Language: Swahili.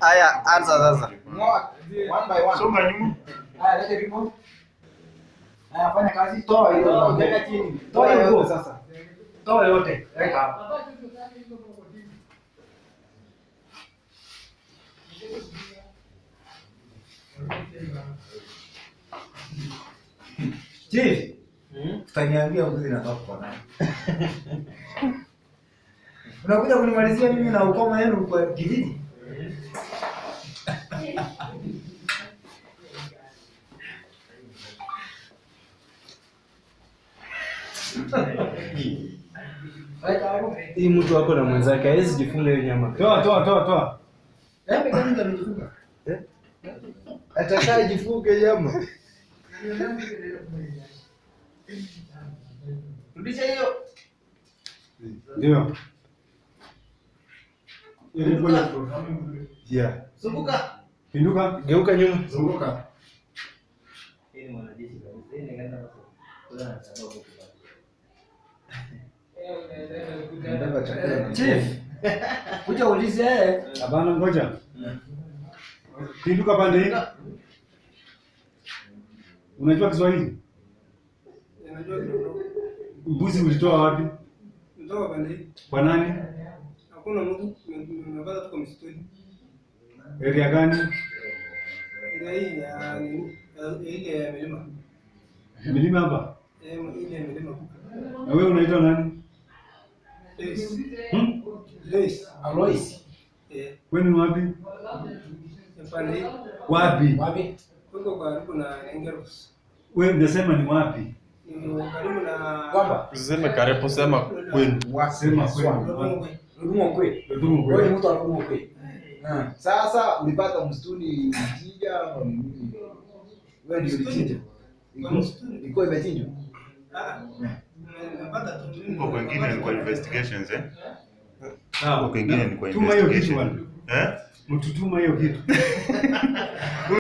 Haya, anza sasa. One by one. Songa nyuma. Haya, lete remote. Haya, fanya kazi, toa hiyo. Weka chini. Toa hiyo nguo sasa. Toa yote. Weka hapa. Chief, utaniambia mbuzi inatoka kwa nani? Unakuja kunimalizia mimi na ukoma yenu kwa kijiji? Weka hapo. Hii mtu wako na mwenzake hawezi jifunga hiyo nyama. Toa, toa, toa, toa. Eh, peke yake amejifunga. Atakaye jifunge nyama. Rudisha hiyo. Ndio. Ili kule. Yeah. Zunguka. Pinduka. Geuka nyuma. Zunguka. Nataka chakula na Chief. Kuja ulize yeye. Hapana, ngoja. Pinduka pande hii. Unajua Kiswahili? Mbuzi ulitoa wapi? Ndoa pande hii. Kwa nani? Hakuna mtu, nimepata tuko msituni. Area gani? Ile hii ya nini? Ile ya milima. Milima hapa. Eh, ile ya milima. Na wewe unaitwa nani? Lois. Hmm? Lois. Alois. Eh, Kwenu ni wapi? pande hii. Wapi? Wapi? Huko karibu na Nengeros. Wewe unasema ni wapi? Ni karibu na Kwamba Usiseme karibu, sema kwenu. Sema kwenu. Lodungwe. Rudumo kwe. Rudumu Wewe ni kwenu. mtu wa Rudumo kwe. Sasa ulipata msituni mchinja ama ni nini? Wewe ndio ulichinja. Kwa msituni. Ilikuwa imechinjwa. Ah. Nimepata tu. Huko kwengine ni kwa investigations, eh? Sawa. Huko kwengine ni kwa Tuma hiyo kitu investigation. bwana. Eh? Mtutuma hiyo kitu.